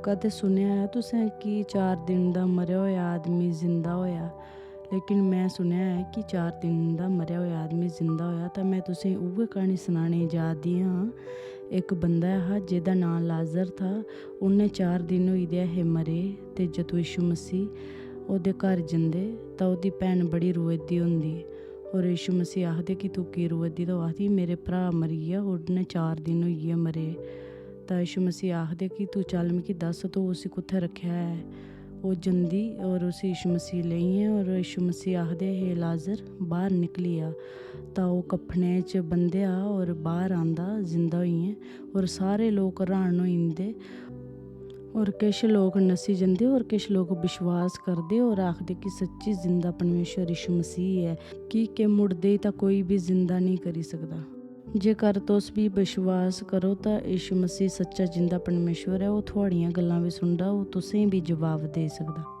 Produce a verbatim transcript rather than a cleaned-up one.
कदें सुनेआ ऐ तुसें कि चार दिन दा मरेआ होएआ आदमी जिंदा होएआ? लेकिन में सुनेआ ऐ कि चार दिन दा मरेआ होएआ आदमी जिंदा होएआ। तां में तुसें गी उ'ऐ क्हानी सनाने जा दी आं। इक बंदा हा जेह्दा नांऽ लाजर था। उन्नै चार दिन होई दे हे मरे, ते जदूं यीशु मसीह ओह्दे घर जंदे तां ओह्दी भैन बड़ी रोआ दी होंदी। होर यीशु मसीह आखदे कि तूं की रोआ दी? तां ओह् आखदी, मेरे भ्राऽ मरी गेआ, उन्नै चार दिन होई गे मरे। तां यीशु मसीह आखदे कि तूं चल, मिगी दस्स, तूं उसी कुत्थै रक्खेआ ऐ? ओह् जंदी होर उसी यीशु मसीह लेइयै, होर यीशु मसीह आखदे, हे लाजर, बाहर निकली आ। तां ओह् कफनै च बंदेआ होर बाहर आंदा जिंदा होइयै, होर सारे लोक र्हान होई जंदे। होर किश लोक नस्सी जंदे होर किश लोक विश्वास करदे होर आखदे कि सच्ची जिंदा परमेश्वर यीशु मसीह ऐ, की के मुड़दे गी तां कोई बी जिंदा नेईं करी सकदा। जेकर तुस बी विश्वास करो तां यीशु मसीह सच्चा जिंदा परमेश्वर ऐ, ओह् थुआड़ियां गल्लां बी सुनदा, ओह् तुसें बी जवाब देई सकदा।